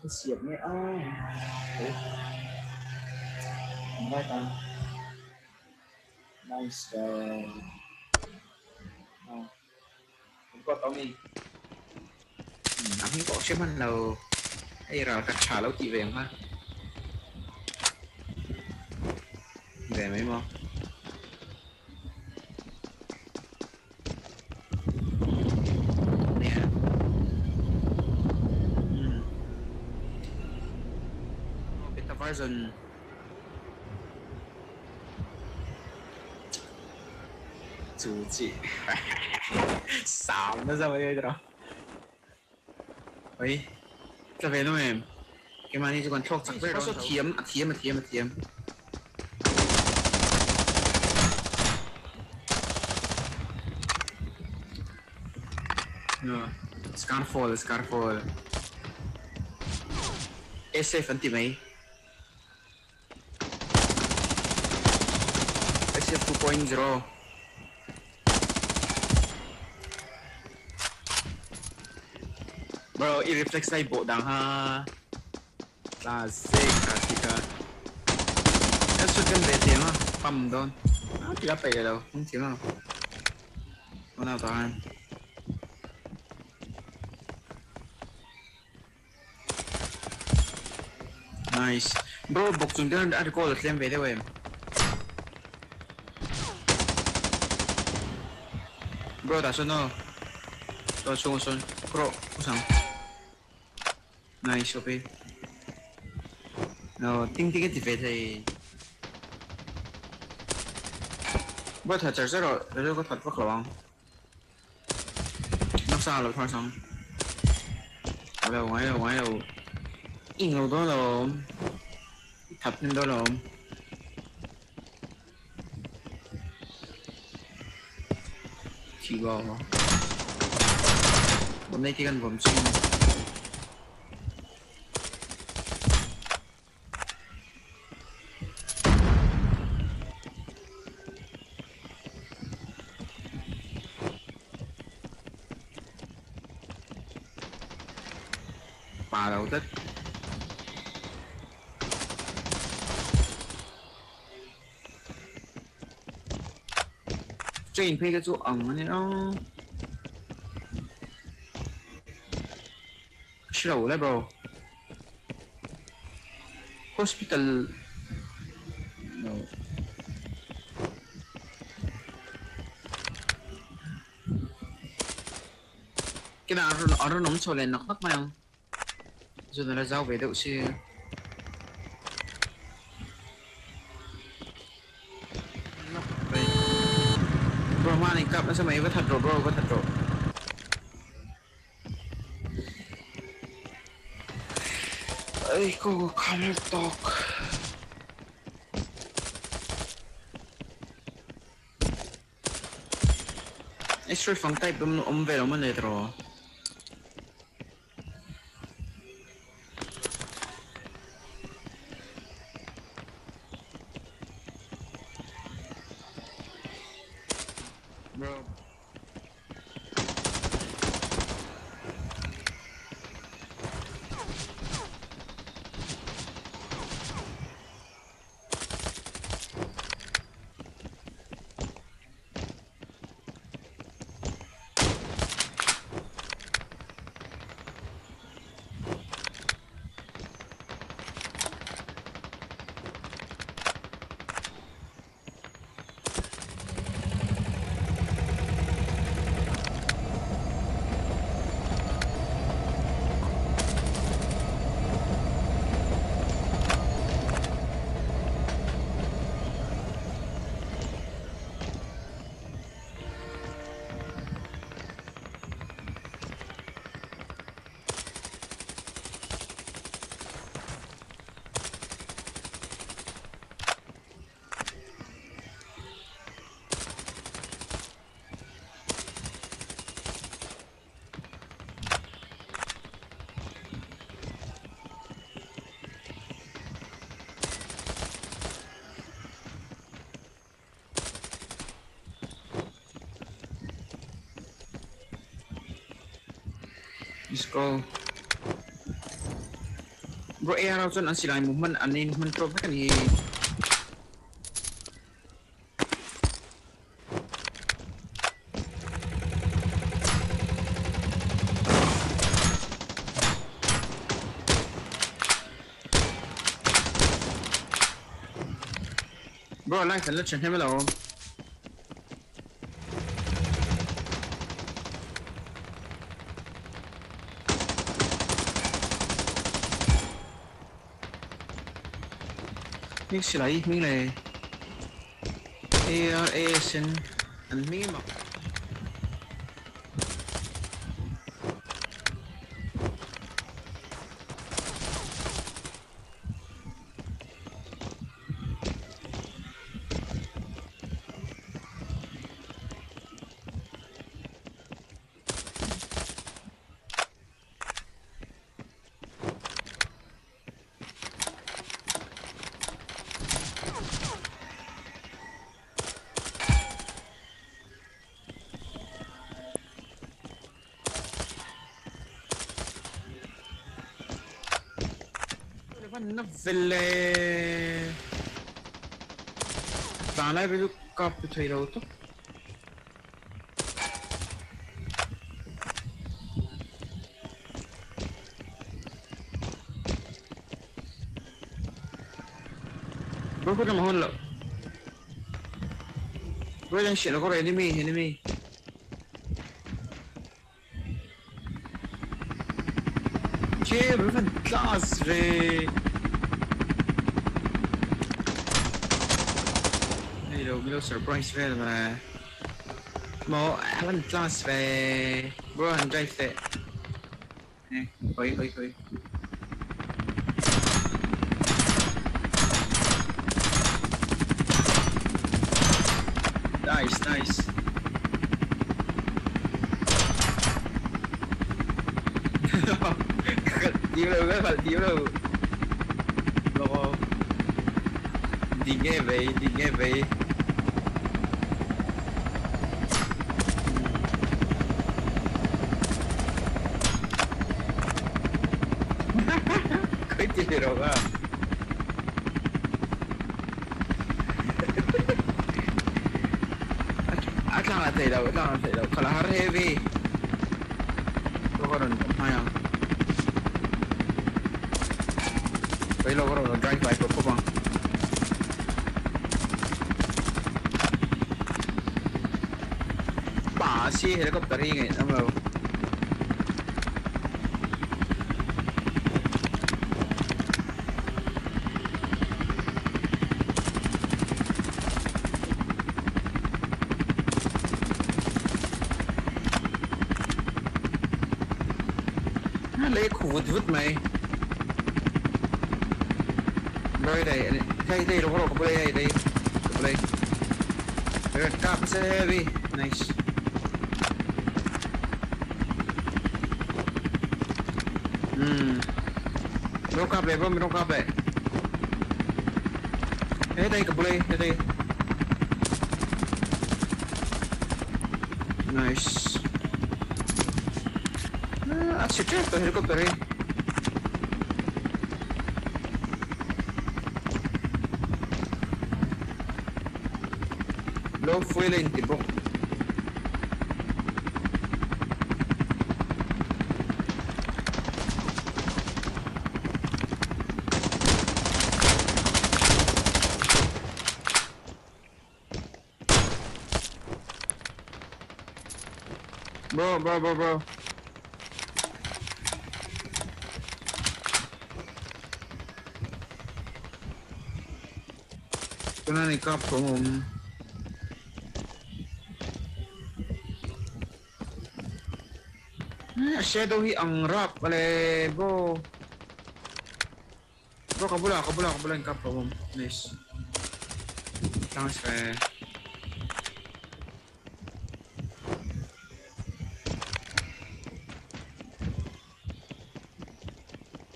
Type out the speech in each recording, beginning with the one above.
Ka siam nge a Right on. Nice girl. Có tao mi. Nắng có xem ăn đầu hay là cắt trả lâu chị về không ha về mấy món nè beta version 主机三都什么嘢咗？喂，这边都咩？今晚你这款托十倍，我说甜甜甜甜。No, Scarfall, Scarfall. SF อันติไหม SF 2.0 Bro, i-reflex na ibo dang ha. Classic, classic ha. Cái kan về tiếng á, pam doon. Ah, tira pa daw. Ang sino. Wala tahan. Nice. Bro, bok chung din ar ko tlem ve dewe. Bro, ta son no. To chung son. Bro, usang. Nice, okay. No, ting ting cái về thì Bro, thật chả rồi, rồi có thật vất lòng. Nó sao rồi thôi xong. Rồi ngoài rồi ngoài rồi. In rồi đó rồi. Thật nên đó rồi. Chỉ có. Hôm nay chỉ cần vòng xuyên. Bà đầu tích. Train 配个做硬的咯。Slow lah bro. Hospital. No. Cái nào ở nó nóng lên nó khắc mà không? Rồi nó giao về đậu xe. Bro, man, cặp nó sẽ mấy với thật rồi bro, với thật rồi. Ây, cô camel talk. Extra phone type om về ông này rồi. Bro. Let's go. Bro AR ho chuan an silai mu hman an in hman tawp vek a ni hi. Bro life an la tha hnem alo. Hming silai hming leh ARASN an hming emaw. Na vele tlan lai chu kap thei lo tawp. Bro kut lam a hawn loh. Bro hian hriat loh ka enemy enemy. Che bro van class ve. Hei lo milo surprise vel ma. Mo van class ve. Bro han drive teh. Oi oi oi. Nice nice. Chịu đâu các bạn chịu đâu. Lo. Đi nghe vậy, đi nghe vậy. Cái rồi à. Atlang là thầy đâu, atlang là thầy đâu, còn là hard heavy. Tôi còn hai à. Vậy lo còn drive by của cô bằng. Bà xí helicopter hi ngay năm đâu. Lấy khu vứt vứt mày. Rồi đây, đây đây rồi có đây đây. Có đây. Rồi cап sẽ heavy. Nice. Bro cап đây, bro bro cап đây. Đây đây có đây, đây đây. Nice. À, shit, tôi helicopter đi. Low fuel in tipo. Bro, bro, bro, bro. Tôi này cặp không. Shadow hi ang rap ale bro. Bro kabula kabula kabula yung kap ko. Nice. Thanks eh.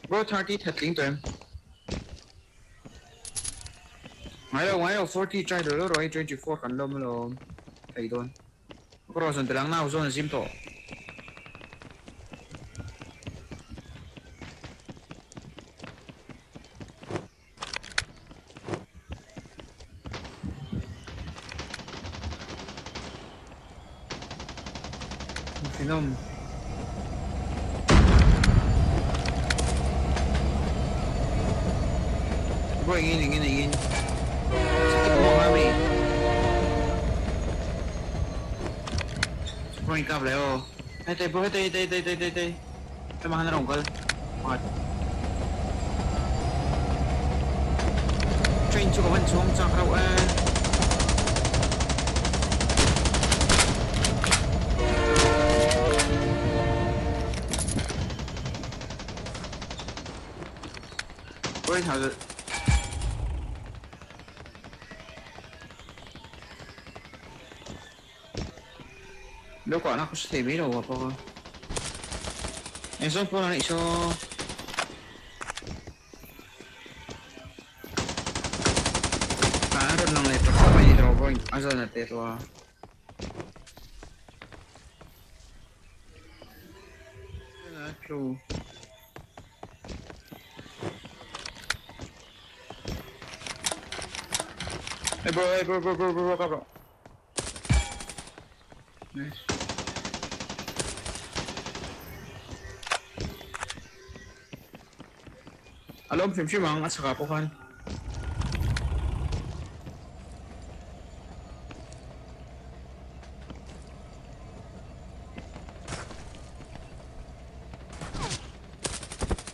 Bro 30 thắt tụi em. Ngayon ngayon 40 try rồi rồi 24 kan lom lom. Thầy đôn. Bro zon telang nào zon sim to. Ninawm. Bro engin engin engin. Sakit mo nga mi. Bro in kap leh aw. Hei bro hei hei hei hei hei hei. Hei mah han a rawn kal. Pakhat. Train chu ka van chuang chak reuh e. Đâu quả nó không thể mấy đâu gặp rồi. Em số phone này cho. À, rất nặng này, tôi phải đi rồi, anh giờ là tệ rồi. True. Hey bro, hey bro, bro, bro, bro, bro, bro. Nice. Alam hrim hrim ang a chakah pawh khan.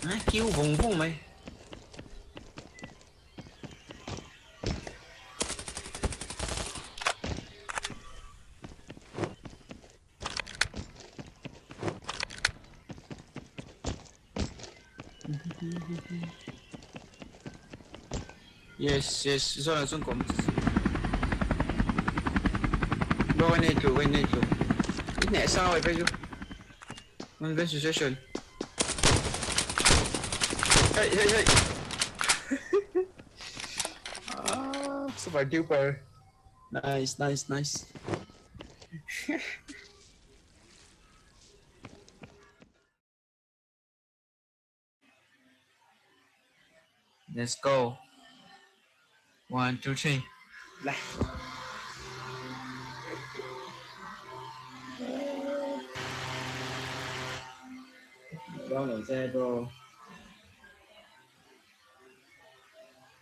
A kiu vawng vawng mai. Yes, yes, zawnah chuan kawm Bro, I need you, I need you. I hneh sa awai phei chu. One best suggestion. Hey, hey, hey. Ah, super duper. Nice, nice, nice. Let's go. One, two, three. Lại. Đâu nổ xe bro.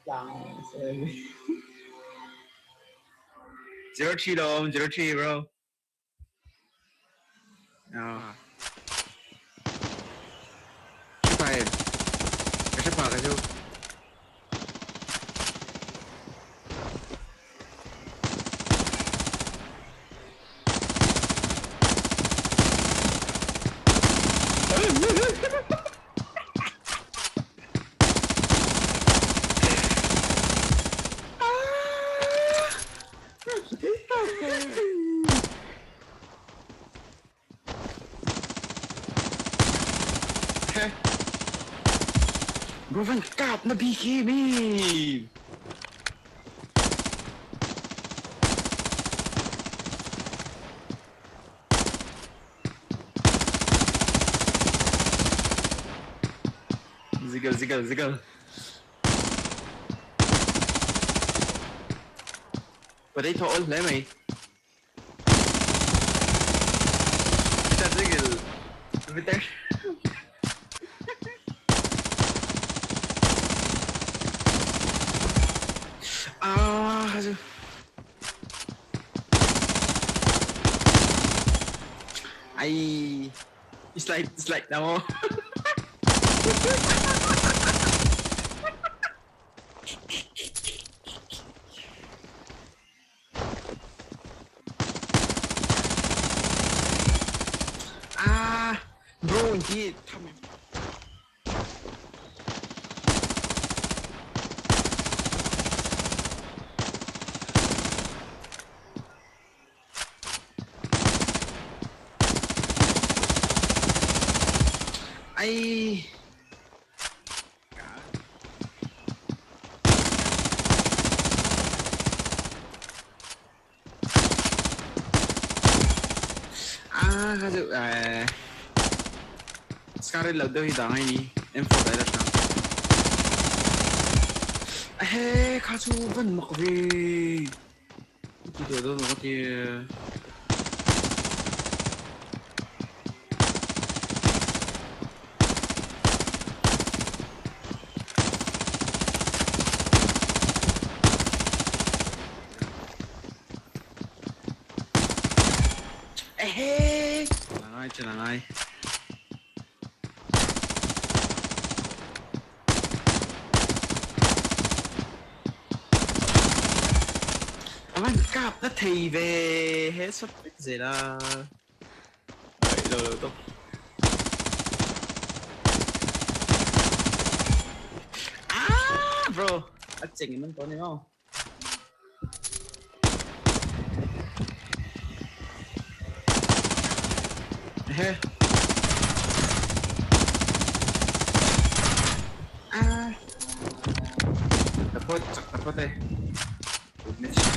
Down xe. 03 đâu, 03 bro. À. Phải. Cái chấp cái chú. Bro, van kap na BKB. Ziggle, ziggle, ziggle. Và đây thôi, lấy mày. Ziggle. Bitte. Ah, also. Ai. Slide, slide now. Ah, bro, die. Ai. Ah, kasi eh Scarlet lo deuh hi dang ai ni M4 dai la hrang. He kha chu van mak ve. Ti do do no ti. Angai chen angai. Avan kap na thei ve headshot vek zel a. Ai lo lo tawp. Ah bro, a cheng in an tawn ni maw. Ehe. Ah. Dapat, chak dapat eh. Goodness.